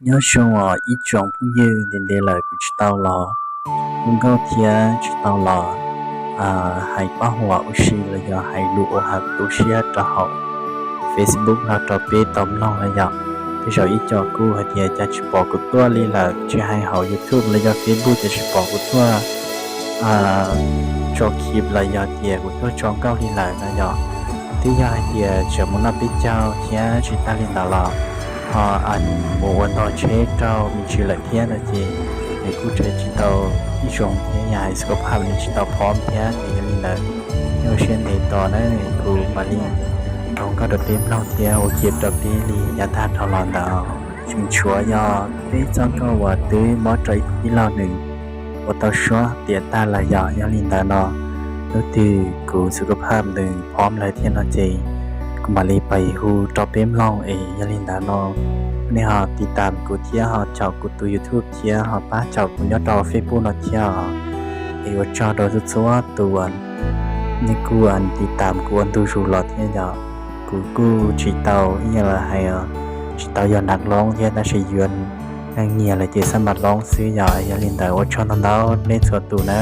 Nyob zoo os ib tsoom phooj ywg, ntev ntev lawm kuv tsis tau los hu nkauj thiab tsis tau los hais paj huam ua si los yog hais lus uas hais tu siab rau hauv Facebook no rau peb tau mloog lawm yom. Tej zaum ib co kuj hais tias cas tsis pom kuv tuaj li lawm, tsis hais hauv YouTube los yog Facebook ces tsis pom kuv tuaj tso clip los yog tias kuv tuaj tso nkauj li lawm no yom. Twb yog hais tias tseem mus noj peb caug thiab tsis tag li ntawd los ho mus ua ntog tsheb rau me ntsis lawm thiab no ces nws kuj tseem tsis tau ib zoo thiab yog hais xus kab phaj nws tsis tau phom thiab ces yog li ntawd, nyob ua siab ntev tos na, kuv mam li hu nkauj rau peb mloog thiab ua kiag rau peb li yav tag dhau los ntawd. Tseem tshuav yog peb txoj nkauj uas twb muab rau ib tij laug nws ua tau suab tiav tag lawm yom. Yog li ntawd no, hnub twg kuv xus kab phaj nws phom lawm thiab no ces kuv mam li pais hu rau peb mloog es yog li ntawd no nej ho tiv tam kuv thiab ho caum kuv tus YouTube thiab ho pab caum kuv nyob rau Facebook no thiab os. Es ua tsaug rau txhua txhua tus nej kuj tiv tam kuv ua ntu zus los thiab yom. Kuv kuj tsis tau ib yam li hais tsis tau yog nav loob thiab tab sis yuav neeg nyiam lawm ces xab mas loob xwb yom. Yog li ntawd ua tsaug ntau ntau nej txhua tus na.